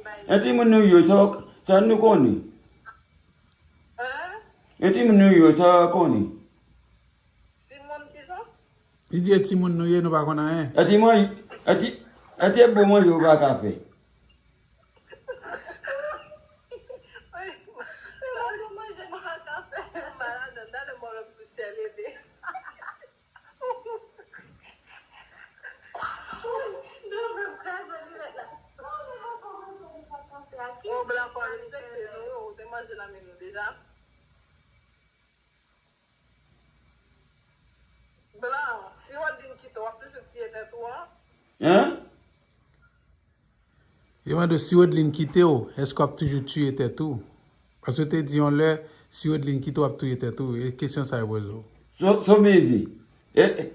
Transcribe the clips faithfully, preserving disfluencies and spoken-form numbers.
E timoun nou yo, sa, sa nou konnen? Hein? E timoun nou yo, sa konnen? Timoun ki sa? Li di e timoun nou ye, nou pa konn anyen. E ti manje, e ti, e ti bon manje ou pa ka fè. Timoun nou manje nou pa ka fè. Malad, gade mwen menm sou chè lele. Bon, blan, fò respekte nou, yo, ou te manje nan men nou deja. Blan, si Rodlin kite w, w ap toujou tiye tèt ou an? Hein? Yo mande w si Rodlin kite w, èske w ap toujou tiye tèt ou? Paske w te di yon lè, si Rodlin kite w, w ap touye tèt ou. E kesyon sa yo poze w. So, so busy. E, e,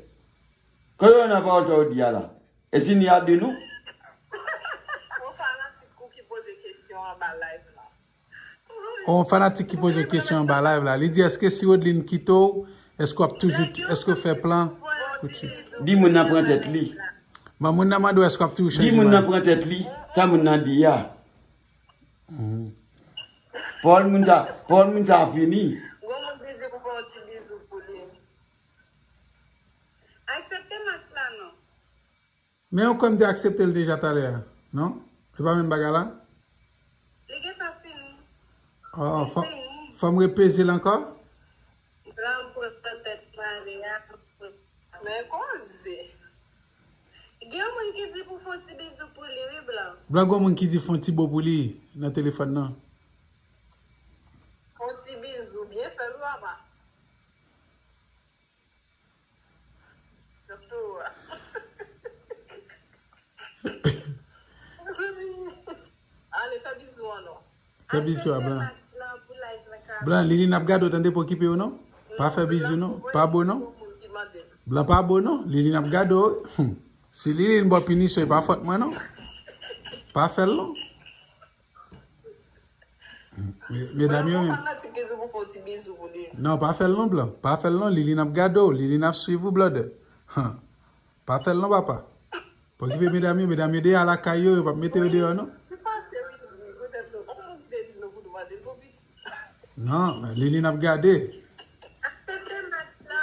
kote w nan pawòl sa w di a la? E si ni a di nou? Yon fanatik ou ki poze kesyon anba live la. Yon fanatik ki poze kesyon anba live la. Li di, èske si Rodlin kite w, èske w ap toujou, èske w fè plan pou tiye? Di moun nan pran tèt li. Bon, moun nan mande w èske w ap toujou chanje. Di moun nan pran tèt li, sa moun nan di a. Pawòl moun sa, pawòl moun sa fini. Gwo moun bizou pou fè yon ti bizou pou li. Aksepte match la non. Men yon kòm te aksepte l deja talè a, non? E pa menm bagay la? Li gentan fini. Oh, fò, fò m repeze l ankò? Blan pran tèt pale a. Men koze. Gen moun ki di pou fè yon ti bizou pou li, wi, Blan. Blan, gen moun ki di fè yon ti bo pou li nan telefòn nan. Fè yon ti bizou, byen fè l, wi, papa. Dokto. Ale, fè bizou an non. Fè bizou a, Blan. Blan, Liline ap gade w, tande, pa okipe yo non. Pa fè bizou non. Pa bo non. Blan pa bo non. Liline ap gade w. Hmm. Si Liline ba w pinisyon, e pa fòt mwen non. Pa fè l non. Me-, medam yo menm. Fanatik ki di pou fè yon ti bizou pou li. Non, pa fè l non, Blan. Pa fè l non. Liline ap gade w. Liline ap swiv ou, blòdè. Han. Pa fè l non, papa. Pa okipe medam yo. Medam yo deyò lakay yo. Yo p ap mete yo deyò non. Non, men Liline ap gade. Aksepte match la.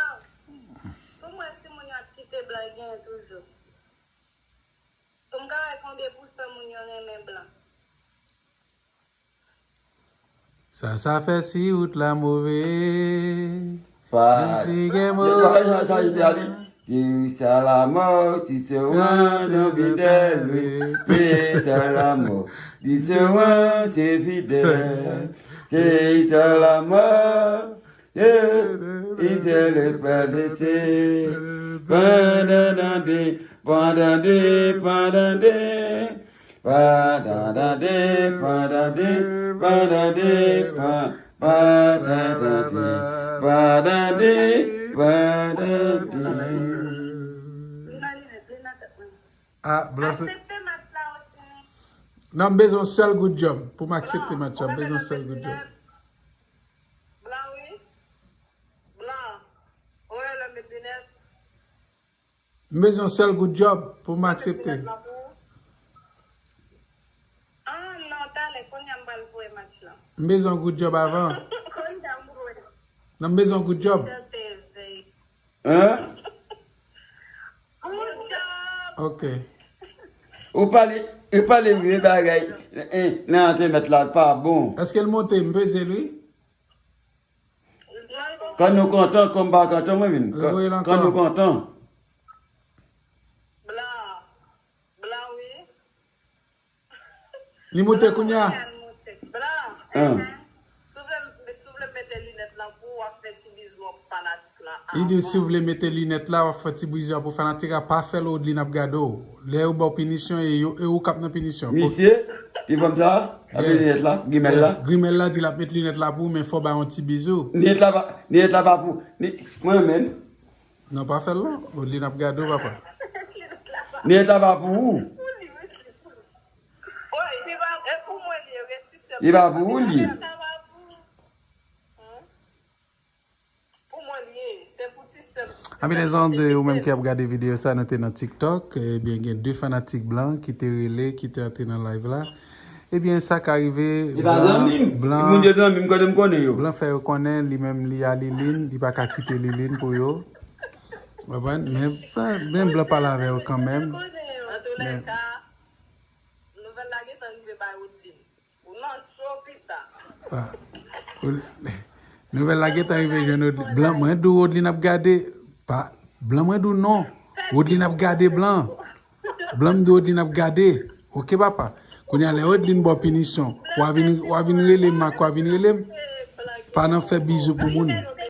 Pou mwen, timoun yo ap kite Blan genyen toujou. Pou m ka wè konbyen pousan moun yo renmen Blan. Sa, sa fè si wout la move. Pa. Menm si gen move. Jerussalem, ti se wan, se fidèl, wi. Jerussalem, ti se wan, se fidèl. Jerussalem, eh, il se le père de ses. Pandandandé, pandandé, pandandé. Padadadé, padadé, padadé, pa, padadadé, padadé, padadé. Ah, Blan se... Aksepte match la osi. Non, m bezwen yon sèl good job pou m aksepte match la. M bezwen yon sèl good job. Blan, wi. Blan. Ou wè lè m met linèt? M bezwen yon sèl good job pou m aksepte. Ah, non, talè, kounye a m pral voye match lan. M bezwen yon good job avan. Kounye a m voye. Non, m bezwen yon good job. Hein? Good job. Ok. Ou pale, ou pale vye bagay, eh, nan entènèt la, pa bon. Èske l monte? M peze l, wi. Kan nou kontan, kan m pa kontan, mwen menm. Kan, kan nou kontan. Blan. Blan, wi. Li moute kounye a. Blan. Hein. Si w vle, si w vle mete linèt lan pou w, w ap fè ti bizou an pou fanatik lan. Li di, si w vle mete linèt la, w ap fè ti bizou an pou fanatik la, pa fè l, Rodlin ap gade w. Lè yo ba w pinisyon, e yo, e ou k ap nan pinisyon. Misye, ti fanm sa, ap met linèt la, grimèl la. Grimèl la di l ap met linèt la pou ou, men fò w ba yon ti bizou. Linèt la pa, linèt la pa pou, ni, mwen menm. Non, pa fè l non. Rodlin ap gade w, papa. Linèt la pa pou ou. Li pa pou ou, li ye. Pou mwen li ye, se pou ti sè m. Anben, lèzanmi, ou menm ki ap gade videyo sa, nou te nan TikTok, ebyen, gen de fanatik Blan ki te rele, ki te antre nan live la. Ebyen, sa ka rive. E pa zanmi m. Moun yo zanmi m kote m konnen yo. Blan fè yo konnen li menm li a Liline, li pa ka kite Liline pou yo. Konprann? Men, men Blan pale avè yo kanmenm. Antoulèka, nouvèl la gentan rive bay Woodline. Ou nan cho pita. Nouvèl la gentan rive jwenn Woodline. Blan, mwen di w Woodline ap gade. Pa, Blan, mwen di w non. Woodline ap gade Blan. Blan, m di w Woodline ap gade. Oke, papa. Kounye a, lè Woodline ba w pinisyon, w a vin, w a vin rele m ak w a vin rele m. Pa nan fè bizou pou moun.